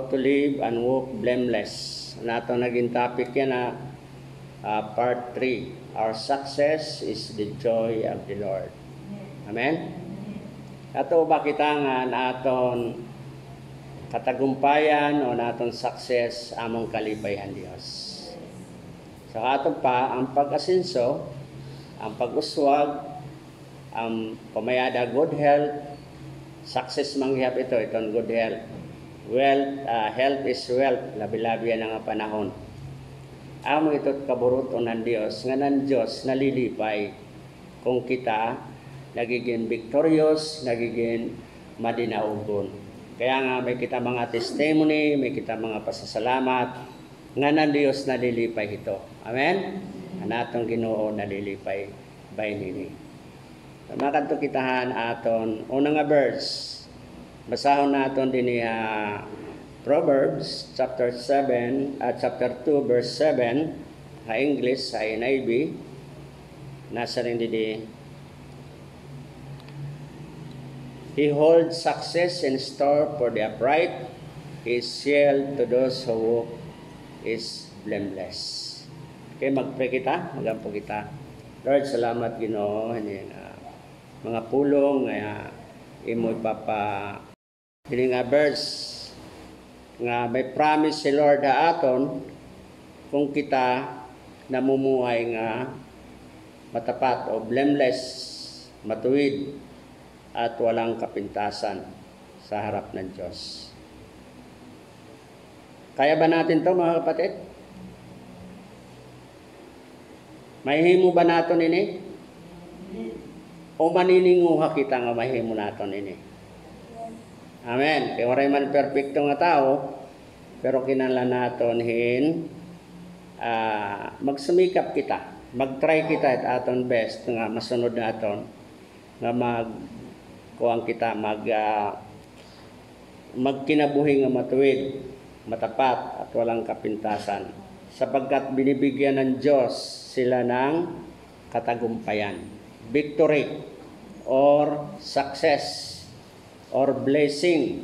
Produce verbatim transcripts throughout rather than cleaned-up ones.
to live and walk blameless. An aton nagin topic yana, ah, part three. Our success is the joy of the Lord. Amen? Ato ba kita nga an aton katagumpayan o an aton success amon kalipay han Dios? So, aton pa, an pag-asenso, an pag-uswag, an pamayada, good health, success man gihap ito, iton good health. Wealth, ah, health is wealth, labi-labi yana nga panahon. Amo ito kaburut-on han Dios, ngan an Dios nalilipay kon kita nagigin victorious, nagigin madinaogon. Kaya nga may kita mga testimony, may kita mga pasasalamat, ngan an Dios nalilipay hito. Amen? An aton Ginoo nalilipay baynini. Makadto kita han aton una nga verse. Basahon naton dinhi ha Proverbs chapter seven, ah, chapter two, verse seven, ha English, ha N I V. Nasiring didi, "He holds success in store for the upright, his shield to those who walk is blameless." Okay, mag-pray kita, mag-ampo kita. Lord, salamat, Ginoo, ini nga mga pulong nga imo ipapa-, ini nga verse nga may promise si Lord ha aton, kung kita namumuhay nga matapat o blameless, matuwid, at walang kapintasan sa harap ng Diyos. Kaya ba natin 'to, mga kapatid? Mahihimo ba naton ini? O manininguha kita nga mahimo naton ini? Amen. Kay waray man perpekto nga tawo, pero kinahanglan naton hin, ah, magsumikap kita, mag-try kita it aton best nga masunod naton nga mag-, kuan kita, mag-, ah, magkinabuhi nga matuwid, matapat, at walang kapintasan, sapagkat binibigyan ng Diyos sila ng katagumpayan, victory, or success, or blessing.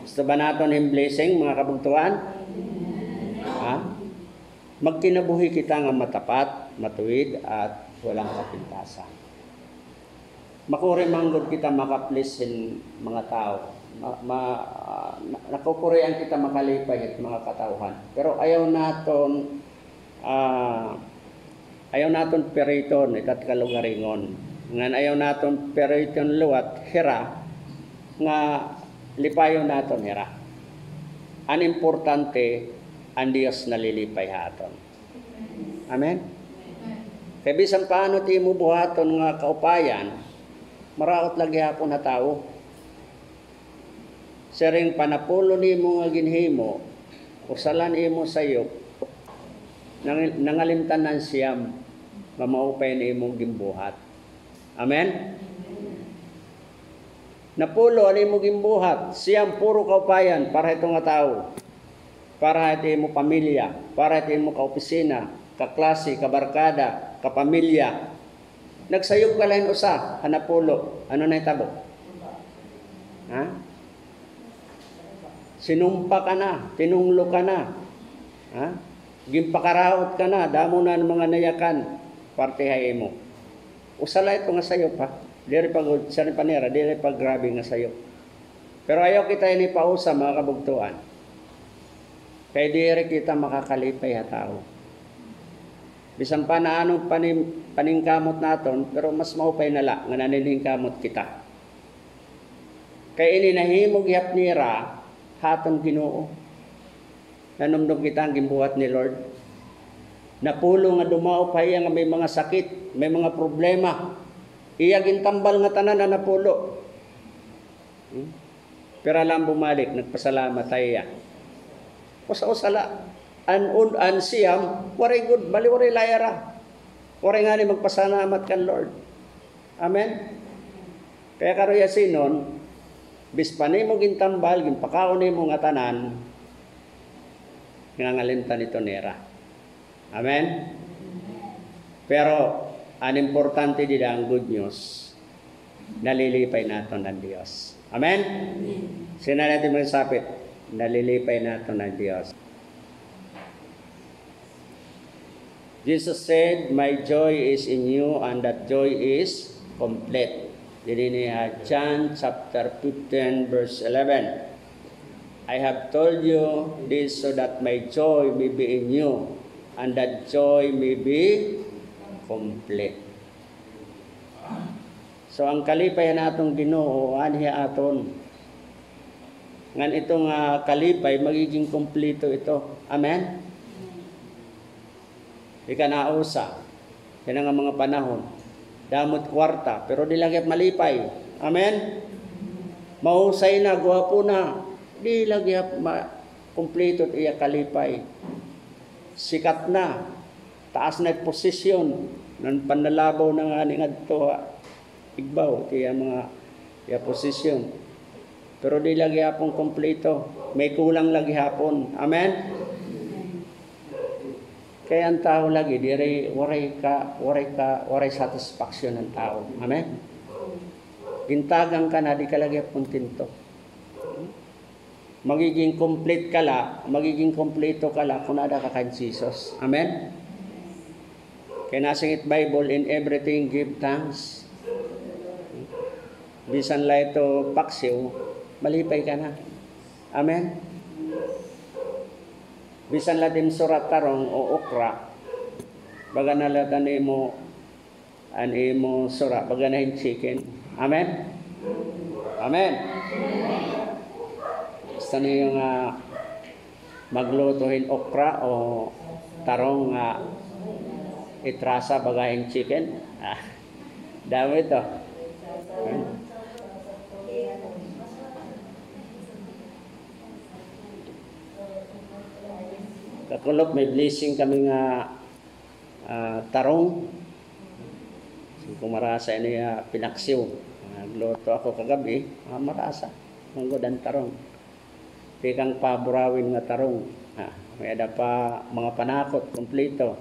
Gusto ba naton hin blessing, mga kabugtoan? Ha? Magkinabuhi kita nga matapat, matuwid, at walang kapintasan. Makuri man gud kita maka-please hin mga tawo. Ma-, ma-, ah, na-, nakukurian kita makalipay hit mga katawhan. Pero ayaw naton, ah, ayaw naton piriton, itat kalugaringon. Ngan ayaw naton piriton liwat hira nga lipayon naton hira. An importante, an Dios nalilipay ha aton. Amen? Kay bisan paano it imo buhaton nga kaupayan, maraot la gihapon ha tawo. Siring pa, napulo nimo nga ginhimo, usa la an imo sayop, nang-, nangalimtan na an siyam nga maupay an imo ginbuhat. Amen? Napulo an imo ginbuhat, siyam puro kaupayan para hito nga tawo, para hit imo pamilya, para hit imo kaopisina, kaklase, kabarkada, kapamilya. Nagsayop ka la hin usa ha napulo. Ano nahitabo? Ha? Sinumpa ka na, tinunglo ka na. Ha? Ginpakaraot ka na, damo na an mga nayakan, parte ha imo. Usa la ito nga sayop, ha? Diri pa gud, siring pa nira, diri pa grabe nga sayop. Pero ayaw kita ini pausa, mga kabugtoan. Kay diri kita makakalipay ha tawo. Bisan pa na ano panin-, paningkamot naton, pero mas maupay na la nga naniningkamot kita. Kay ini nahimo gihap nira ha aton Ginoo. Nanumdom kita an ginbuhat ni Lord. Napulo nga dumaop ha iya nga may mga sakit, may mga problema. Iya gintambal ngatanan an napulo. Hmm? Pero la an bumalik, nagpasalamat ha iya. Usa-usa la. An un-, an siyam, waray gud, bali waray la ira. Waray ngani magpasalamat kan Lord. Amen? Kaya karuyasinon, bisan pa nimo gintambal, ginpakaon nimo ngatanan, nangalimtan ito nira. Amen? Pero an importante dida an good news, nalilipay naton an Dios. Amen? Amen. Siring naton mga sapit, Nalilipay naton an Dios. Jesus said, "My joy is in you, and that joy is complete." Dinhi ini ha John chapter fifteen, verse eleven. "I have told you this so that my joy may be in you, and that joy may be complete." So, an kalipay han aton Ginoo, anhi ha aton. Ngan ito nga kalipay, magigin kumpleto ito. Amen? Ika na usa, yana nga mga panahon, damo it kwarta, pero di la gihap malipay. Amen? Mahusay na, gwapo na, di la gihap ma-, kumpleto it iya kalipay. Sikat na, taas na it posisyon, nan panlalabaw na ngani ngadto ha igbaw, kay an mga iya posisyon. Pero di la gihapon kumpleto, may kulang la gihapon. Amen? Kay an tawo lagi, diri, waray ka, waray ka, waray satisfaction an tawo. Amen? Gintagan ka na, di ka la gihap kontento. Magigin complete ka la, magigin kumpleto ka la kon ada ka kan Jesus. Amen? Kay nasiring it Bible, "In everything give thanks." Bisan la ito paksiw, malipay ka na. Amen? Bisan la it im sura tarong o okra, baga na la it an imo an imo sura, baga na hin chicken. Amen? Amen. Gusto niyo nga magluto hin okra o tarong nga itrasa baga hin chicken? Ah, damo ito. Amen. Kakulop, may blessing kami nga, ah, tarong. So, kon marasa ini, ah, pinaksiw. Nagluto ako kagab-i, ah, marasa. Manggod an tarong. Tikang pa Burauen nga tarong. Ah, may-ada pa mga panakot, kumpleto.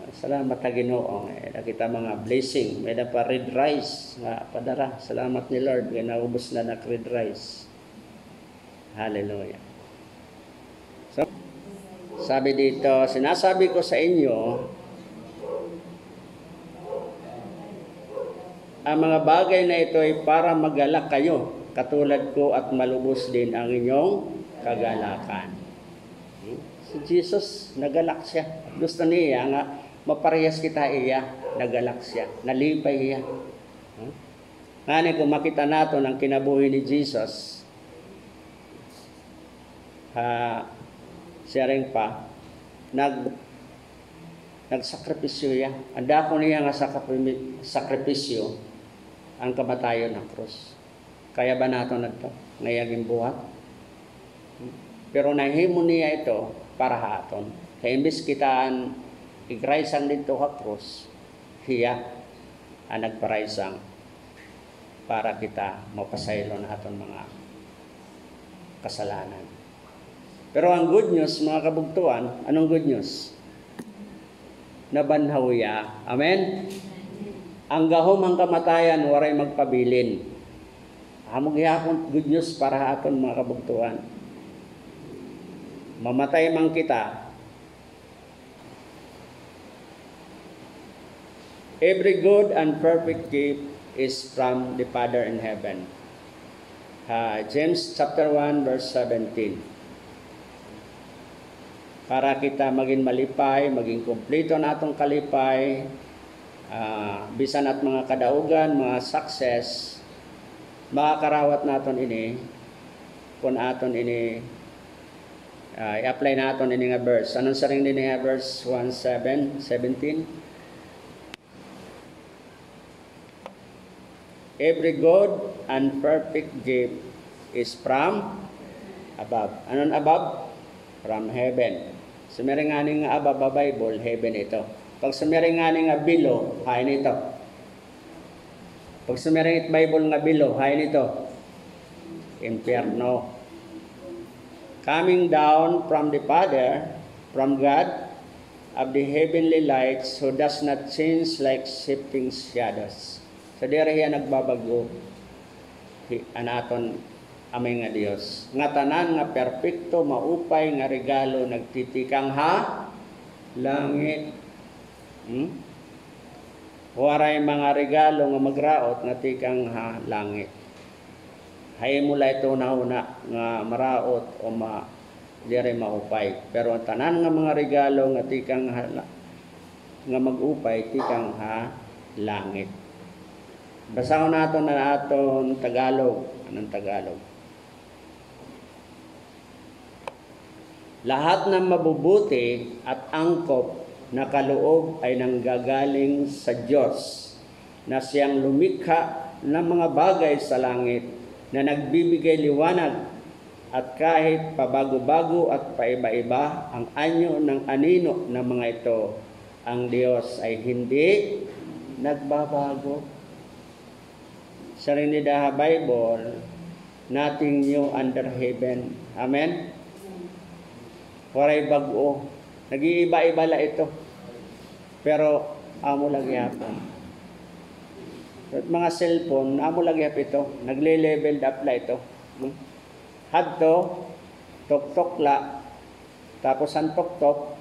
Ah, salamat ha Ginoo. May-ada kita mga blessing. May-ada pa red rice nga padara. Salamat ni Lord. Kay naubos na nak red rice. Hallelujah. So, sabi dito, "Sinasabi ko sa inyo, ang mga bagay na ito ay para magalak kayo, katulad ko, at malubos din ang inyong kagalakan." Si Jesus, nagalak siya. Gusto niya nga maparehas kita iya, nagalak siya, nalipay hiya. Ngani, kon makita naton an kinabuhi ni Jesus, ha, siring pa, nag-, nagsakripisyo hiya. An dako niya nga sakripi-, sakripisyo, an kamatayon ha krus. Kaya ba naton adto nga iya ginbuhat? Pero nahimo niya ito para ha aton. Kay imbis kita an igraysang didto ha krus, hiya an nagparaysang para kita mapasaylo an aton mga kasalanan. Pero an good news, mga kabugtoan, anong good news? Nabanhaw hiya. Amen? An gahom han kamatayan, waray magpabilin. Amo gihapon good news para ha aton, mga kabugtoan. Mamatay man kita, every good and perfect gift is from the Father in heaven. Ha, James chapter one, verse seventeen. Para kita magin malipay, magin kumpleto an aton kalipay, ah, bisan it mga kadaugan, mga success, makakarawat naton ini kon aton ini, ah, i-apply naton ini nga verse. Ano siring dinhi ha verse one seven, seventeen? Every good and perfect gift is from above. Ano an above? From heaven. Sumiring ngani nga above ha Bible, heaven ito. Pag sumiring ngani nga below, hain ito? Pag sumiring it Bible nga below, hain ito? Impyerno. Coming down from the Father, from God, of the heavenly lights, who does not change like shifting shadows. So, diri hiya nagbabag-o. Hi-, an aton Amay nga Dios. Ngatanan nga perpekto, maupay nga regalo nagtitikang ha langit. Hmm? Waray mga regalo nga magraot nga tikang ha langit. Ha imo la ito nahuna nga maraot o ma-, diri maupay. Pero an tanan nga mga regalo nga tikang ha la-, nga mag-upay, tikang ha langit. Basahon naton an aton Tagalog. Anong Tagalog? Lahat ng mabubuti at angkop na kaloob ay nanggagaling sa Diyos, na siyang lumikha ng mga bagay sa langit, na nagbibigay liwanag, at kahit pabago-bago at paiba-iba ang anyo ng anino ng mga ito, ang Diyos ay hindi nagbabago. Siring dida ha Bible, nothing new under heaven. Amen? Waray bag-o. Nag-iiba-iba la ito. Pero amo la gihapon. At mga cellphone, amo la gihap ito. Nagle-leveled up la ito. Hmm? Hadto, tuktok la. Tapos an tuktok,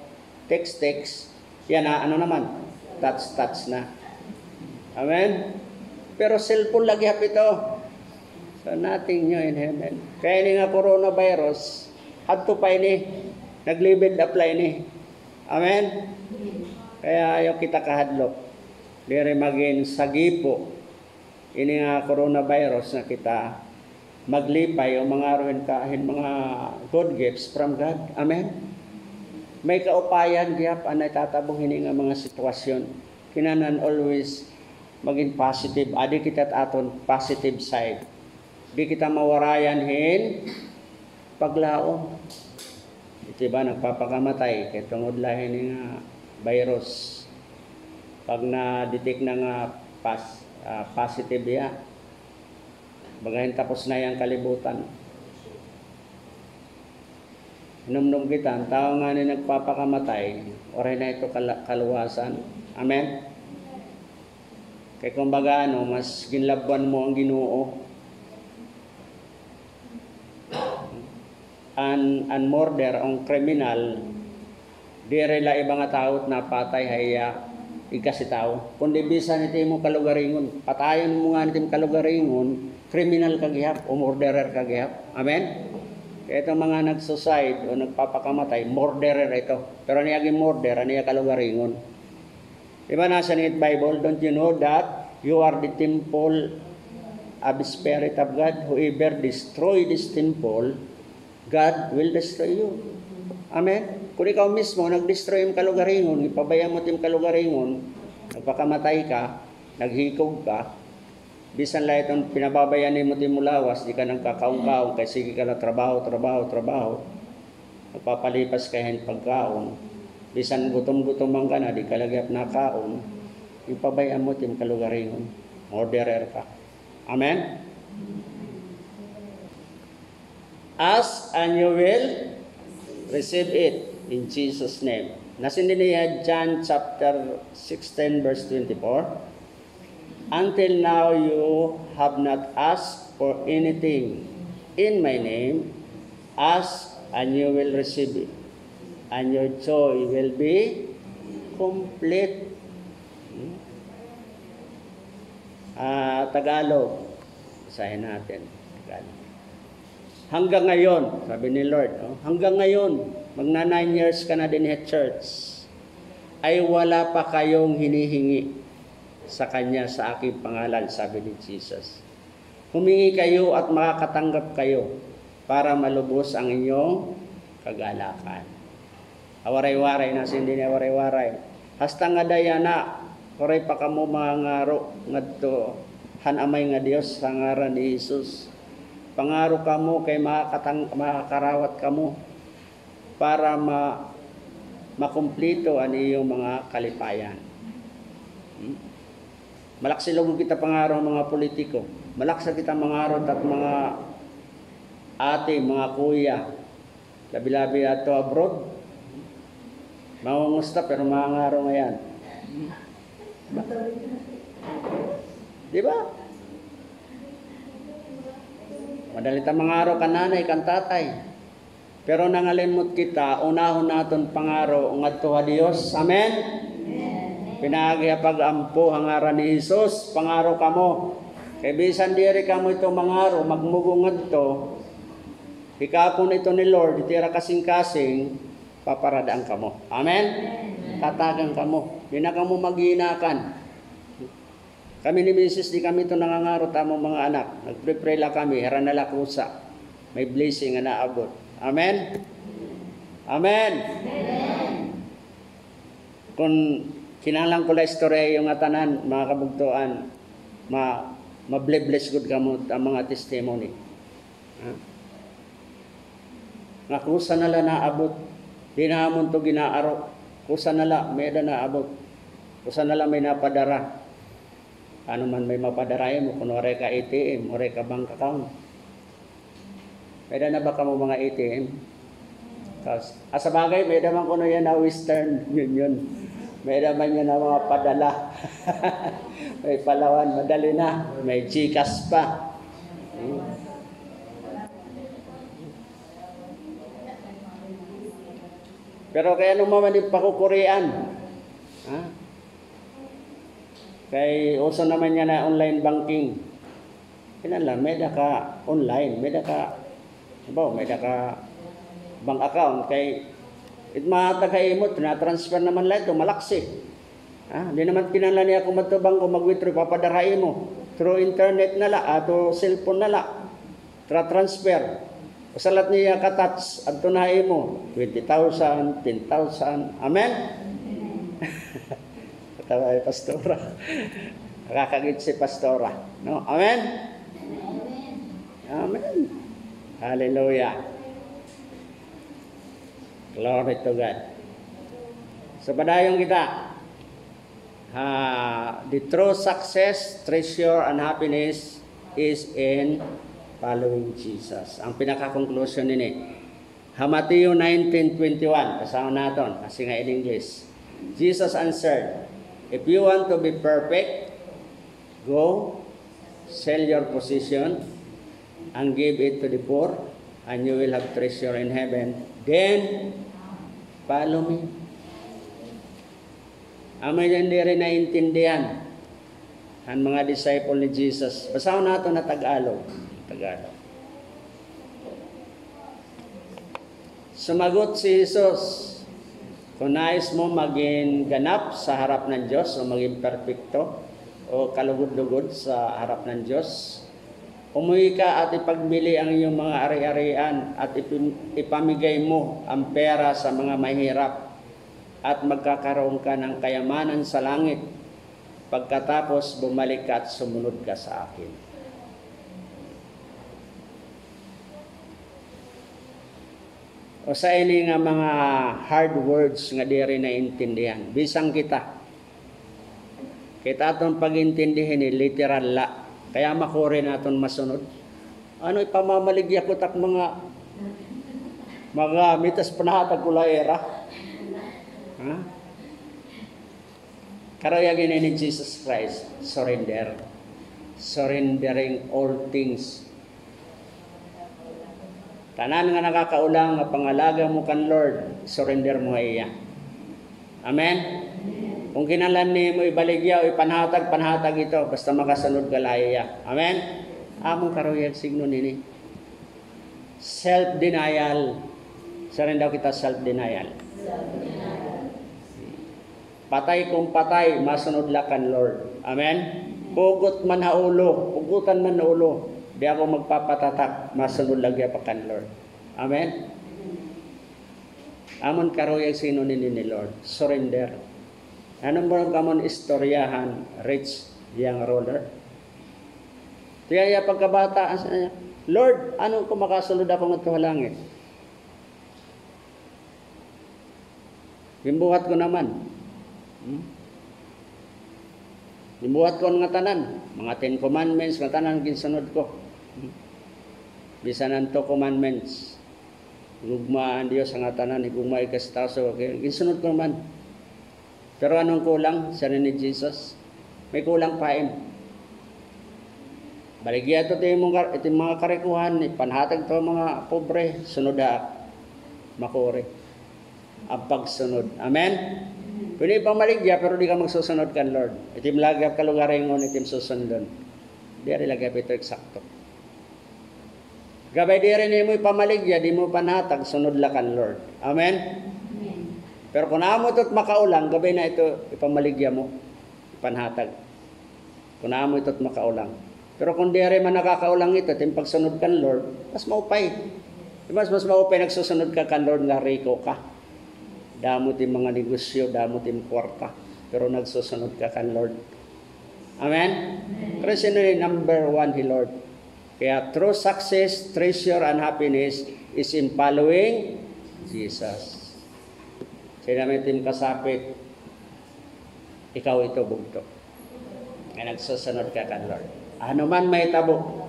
text-text, yana, ano naman, touch-touch na. Amen? Pero cellphone la gihap ito. So, nothing new in heaven. Kaya ini nga coronavirus, hadto pa ini, nag-level up la ini. Amen? Kaya ayaw kita kahadlok. Diri magin sagipo ini nga coronavirus nga kita maglipay o mangaro hin ka-, hin mga good gifts from God. Amen? May kaupayan gihap an naitatabo hini nga mga sitwasyon. Kinahanglan always magin positive. Adi kita ha aton positive side. Di kita mawarayan hin paglaom. Ito ba nagpapakamatay kay tungod la hini nga virus. Pag na-detect na nga pas-, ah, positive hiya, bagahin tapos na hiya an kalibutan. Hinumdom kita, an tawo ngani nagpapakamatay, waray na ito kala-, kaluwasan. Amen? Kay kumbaga, ano, mas ginlabwan mo an Ginoo. An, an murder, an kriminal, diri la iba nga tawo it napatay ha iya igkasi tawo. Kundi bisan it imo kalugaringon, patayon mo ngani it imo kalugaringon, kriminal ka gihap o murderer ka gihap. Amen? Kaya itong mga nagsuicide o nagpapakamatay, murderer ito. Pero an iya gin-murder, an iya kalugaringon. Di ba nasiring it Bible, "Don't you know that you are the temple of the Spirit of God? Whoever destroy this temple, God will destroy you." Amen? Kun ikaw mismo, nag-destroy im kalugaringon, ipabay-an mo it im kalugaringon, nagpakamatay ka, naghikog ka, bisan la iton pinababay-an nimo it imo lawas, di ka nagkakaon-kaon, kay sige ka la trabaho, trabaho, trabaho. Nagpapalipas ka hin pagkaon. Bisan gutom-gutom man ka na, di ka la gihap nakaon. Ipabay-an mo it im kalugaringon. Murderer ka. Amen? Ask and you will receive it in Jesus' name. Nasiring dinhi ha John chapter sixteen, verse twenty-four. "Until now you have not asked for anything in my name. Ask and you will receive it, and your joy will be complete." Hmm? Ah, Tagalog. Basahin natin. Tagalog. "Hanggang ngayon," sabi ni Lord, no? "Hanggang ngayon, magna-nine years ka na dinhi ha church, ay wala pa kayong hinihingi sa kanya sa aking pangalan," sabi ni Jesus. "Humingi kayo at makakatanggap kayo para malubos ang inyong kagalakan." Awaray-waray, nasiring dinhi, awaray-waray. Hasta ngada yana, waray pa kamo mangaro ngadto han Amay nga Dios ha ngaran ni Jesus. Pangaro kamo kay makakatang-, makakarawat kamo para ma-, makumplito an iyo mga kalipayan. Hmm? Malaksi lugod kita pangaro han mga politiko. Malaksi kita mangaro hit mga ate, mga kuya. Labi-labi adto abroad. Mangungusta, pero mangaro ngayan. Di ba? Madali ta mangaro kan nanay, kan tatay. Pero nangalimot kita, unahon naton pangaro ngadto ha Dios. Amen? Pinaagi ha pag-ampo ha ngaran ni Jesus, pangaro kamo. Kay bisan diri kamo ito mangaro, magmugo ngadto, hikapon ito ni Lord, iti ira kasingkasing, paparadaan kamo. Amen? Tatagan kamo. Di na kamo maghinakan. Kami ni misis, di kami ito nangangaro ta amon mga anak. Nagpre-pray la kami, hira na la kusa. May blessing nga naabot. Amen? Amen. Kon kinahanglan ko la istorya iyo ngatanan, mga kabugtoan, ma-, mable-bless gud kamo ta mga testimony. Ha? Nga kusa na la naabot. Di na amon to ginaaro. Kusa na la, may-ada naabot. Kusa na la may napadara. Ano man may mapadara imo, kun waray ka A T M, waray ka bank account. May-ada na ba kamo mga A T M? Kas-, ah, sa bagay, may-ada man kuno yana Western Union. May-ada man yana mga padala. May Palawan, madali na. May GCash pa. Hmm. Pero kay ano man ipakukurian? Ha? Kay uso naman yana online banking. Kinahanglan, may-ada ka online, may-ada ka, halimbawa, may-ada ka bank account, kay it mahatag ha imo, tina-transfer naman la ito, malaksi. Ha? Di naman kinahanglan niya kon madto bangko, mag-withdraw, papadara ha imo. Through internet na la, ato cellphone na la. Tra-transfer. Basta la it niya ka-touch, adto na ha imo. Twenty thousand, ten thousand. Amen? Katawa hi Pastora. Nakakagit si Pastora. No? Amen? Amen. Hallelujah. Glory to God. So, padayon kita. Ah, the true success, treasure, and happiness is in following Jesus. Ang pinaka-conclusion nini, ha Mateo nineteen twenty-one, basahon naton, kasi nga in English. Jesus answered, "If you want to be perfect, go, sell your possession, and give it to the poor, and you will have treasure in heaven. Then, follow me." Amo ini diri naintindihan han mga disciple ni Jesus. Basahon naton ha Tagalog. Tagalog. Sumagot si Jesus, "Kon nais mo magin ganap sa harap ng Diyos o magin perpekto o kalugod-lugod sa harap ng Diyos, umuwi ka at ipagbili ang iyong mga ari-arian at ipin-, ipamigay mo ang pera sa mga mahihirap at magkakaroon ka ng kayamanan sa langit. Pagkatapos, bumalik ka at sumunod ka sa akin." Usa ini nga mga hard words nga diri naintindihan. Bisan kita. Kita aton pag-intindi hini, literal la. Kaya makuri naton masunod. Ano, ipamamaligya ko tak mga, mga mitas panahatag ko la ira. Ha? Karuyag ini ni Jesus Christ, surrender. Surrendering all things. Tanan nga nakakaulaw nga pangalaga mo kan Lord, surrender mo ha iya. Amen? Kung kinahanglan nimo ibaligya o ipanhatag, panhatag ito, basta makasunod ka la ha iya. Amen? Amon karuyag signo nini. Self-denial. Siring daw kita, self-denial. Patay kon patay, masunod la kan Lord. Amen? Hugot man ha ulo, hugotan man ha ulo, di ako magpapatatak, masunod la gihap kan Lord. Amen? Amon karuyag signo nini ni Lord, surrender. Ano mo kamo an istorya han rich young ruler? Tiya iya pagkabata, asa niya, "Lord, ano kon makasunod ako ngadto ha langit? Ginbuhat ko naman. Hmm? Ginbuhat ko an ngatanan, mga Ten Commandments, ngatanan ginsunod ko. Hmm? Bisan an two commandments, higugma an Dios ha ngatanan, higugma ikaw sa tawo, ginsunod ko naman. Pero ano an kulang?" Siring ni Jesus, "May kulang pa ha imo." Baligya ito ti imong kar-, iti mga karikohan, ipanhatag ito mga pobre, sunod ha ak. Makuri. An pagsunod. Amen? Pwede ipamaligya, pero di ka magsusunod kan Lord. Iti im lagi ha kalugaringon, iti im susundon. Diri lagi ha ito eksakto. Gabay diri nimo ipamaligya, di mo panhatag, sunod la kan Lord. Amen? Amen. Pero kun amo ito makaulang, gabay na ito ipamaligya mo, ipanhatag. Kun amo ito makaulang. Pero kun diri man nakakaulang ito, ito im pagsunod kan Lord, mas maupay. Mas, mas maupay nagsusunod ka kan Lord nga riko ka. Damo it im mga negosyo, damo it im kwarta. Pero nagsusunod ka kan Lord. Amen? Amen. Kay sino ni number one hi Lord? Kaya true success, treasure, and happiness is in following Jesus. Sino man it im kasapit, ikaw ito bugto. Nga nagsusunod ka kan Lord. Ano man mahitabo,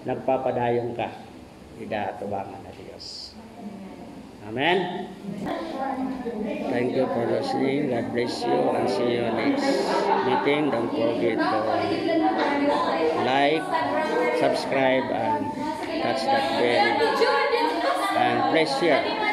nagpapadayon ka. Ida atubangan na Diyos. Amen. Thank you for listening. God bless you and see you next meeting. Don't forget to like, subscribe, and touch that bell. And please share.